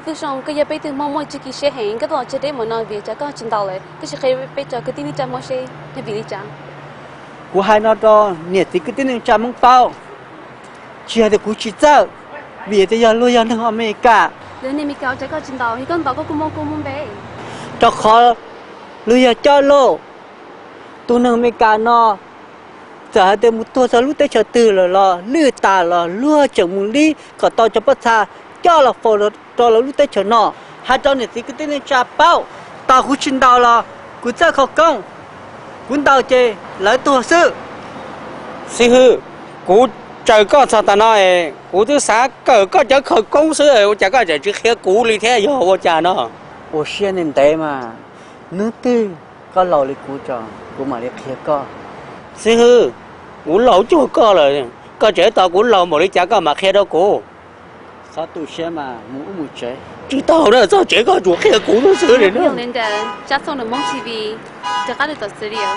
Tub Zoo, koj yog peb tug Hmoob muaj tswv kiv siab heev, koj tuaj los tsev deb npaum no vim cas koj tsis ntaus lawm, koj sis qhia peb tso kwv tij neej tsa Hmoob seb yog vim li cas? Kuv hais no rau niam txiv kwv tij neej tsa Hmoob paub, tsis yog tias kuv tsis txawj, vim tias yog luag yog neeg Amelikas. Luag neeg Amelikas ua cas koj tsis ntaus, yog koj ntaus koj kuj muaj kua muaj npe. Rau qhov luag yog coj lauj, tus neeg Amelikas no txawm hais tias mus tuag txog lub teb chaws twg lawm los lwj tas los luag tseem mus lib kom tau cov pob txha coj los faus rau lawv lub teb chaws no. Hais rau niam txiv kwv tij neej tsa paub, tos kuv tsis ntaus los kuv txawj khawv koob, kuv ntaus ces lawv tuag xwb. Xib hwb, kuv caw koj txog tav no es kuv twb xav kawm koj cov khawv koob xwb, ua cas koj tseem tsis qhia kuv li thiab, yog ua cas no? Ua siab ntev ntev mas, hnub twg koj laus li kuv tso, kuv mam li qhia koj. Xib hwb, kuv laus cuag koj lawm, koj tseem tos kuv laus npaum li cas koj mam qhia rau kuv? Txhob tu siab mas, mus ub mus tsev. Tsis tau na, txog tsev koj tsuas qhia kuv xwb li na.